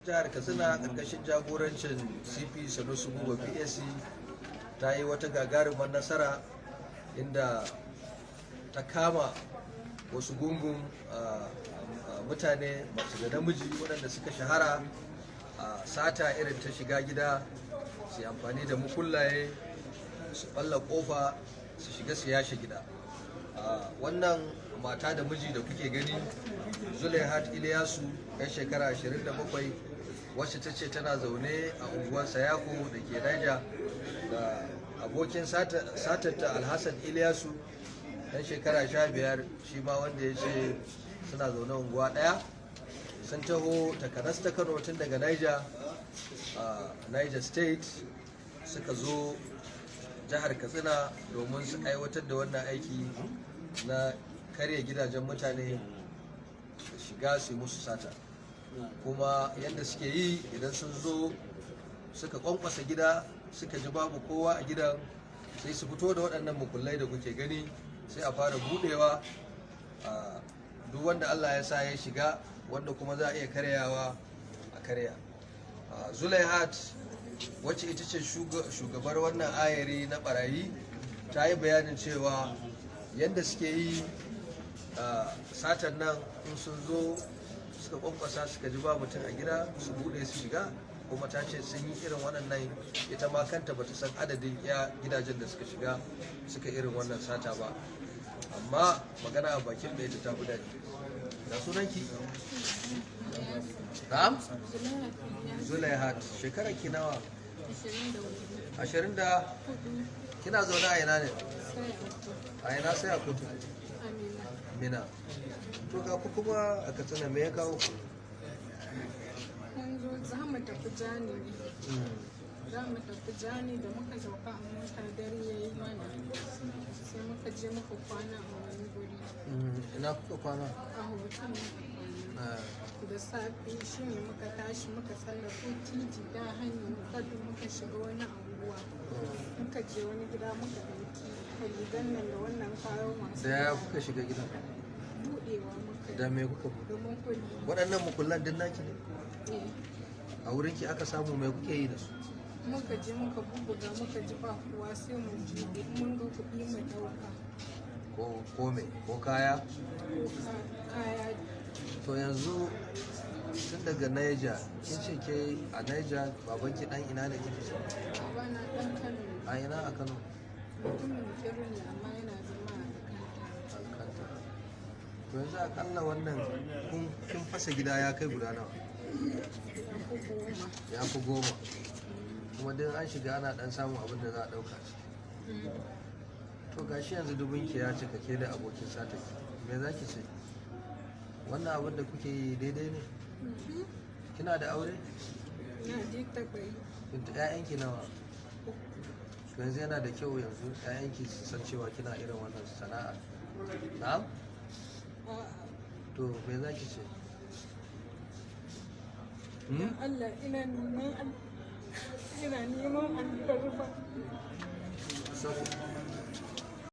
Jihar Katsina karkashin jagorancin CP Sanusi Buba PSC ta yi wata gagarumar nasara inda ta kama wasu gungun mutane mace da namiji waɗanda suka shahara a sata irin ta shiga gida, su amfani da mukullaye su balla kofa su shiga su yashe gida. Wannan mata da miji da kuke gani, Zulaihat Iliyasu, yan shekara 27, wacce ta ce tana zaune a unguwar Sayako da ke Niger, da abokin satarta Alhassan Iliyasu, yan shekara 15, shi ma wanda ya ce suna zaune unguwa ɗaya. Sun taho takanas ta Kano tun daga Niger, Niger State, suka zo jihar Katsina domin su aiwatar da wannan aiki na karya gidajen mutane da shiga su yi musu sata. Kuma yadda suke yi, idan sun zo suka kwankwasa gida suka ji babu kowa a gidan, sai su fito da waɗannan mukullai da kuke gani, sai a fara budewa. Duk wanda Allah ya sa ya shiga, wanda kuma za a iya karyawa a karya. Zulaihat, wacce ita ce shugabar wannan ayari na barayi, ta yi bayanin cewa yadda suke yi satan nan, in sun zo suka kwankwasa suka ji ba mutum a gida, su bude su shiga. Kuma ta ce sun yi irin waɗannan, ita ma kanta bata san adadin ya gidajen da suka shiga suka irin wannan sata ba. Amma magana a bakin da ita ta fi daɗi. Da sunanki? Na'am, Zulaihat, shekarar ki nawa? 20 da kina zaune a ina ne? A ina? Sai a kutu Mina. To ga ku kuma a Katsina, me ya kawo ku? Mun zo za mu tafi Jani ne. Za mu tafi Jani, da muka sauka a mota dare ya yi mana, sai muka je muka kwana a wani guri. Ina kuka kwana? A hotel muka kwana. Da safe shine muka tashi muka tsallako titi da hanyar Kano, muka shiga wani anguwa, muka je wani gida muka ɗauki rigan nan da wannan kayan wasu. Da ya kuka shiga gidan? Buɗewa muka. Da me kuka buɗe? Domin kulli. Waɗannan mukullan din naki ne? Eh. A wurinki aka samu? Mai kuke yi da su? Muka je muka bubbuga, muka ji ba kowa, sai mu buɗe, mun ga kuɗi mu ɗauka. Ko me, ko kaya? Ko kaya. To yanzu tun daga Niger, kin ce ke a Niger, babanki dan ina ne kike ce? Babana ɗan Kano ne. A ina a Kano? Mutumin Kiru ne, amma yana zama a Alkanta. Alkanta. To yanzu akalla wannan kun fasa gida ya kai guda nawa? Ya fi 10. Ya fi 10. Kuma duk an shiga ana dan samun abin da za a dauka. To gashi yanzu dubinki ya cika, ke da abokin sataki, me za ki ce? Wannan abin da kuke yi daidai ne? Kina da aure? Na dai taɓa yi. Ƴaƴanki nawa? To yanzu yana da kyau yanzu ƴaƴanki su san cewa kina irin wannan sana'a? Na'am? A'a. To me za ki ce? Dan Allah ina neman alfarma. Sorry.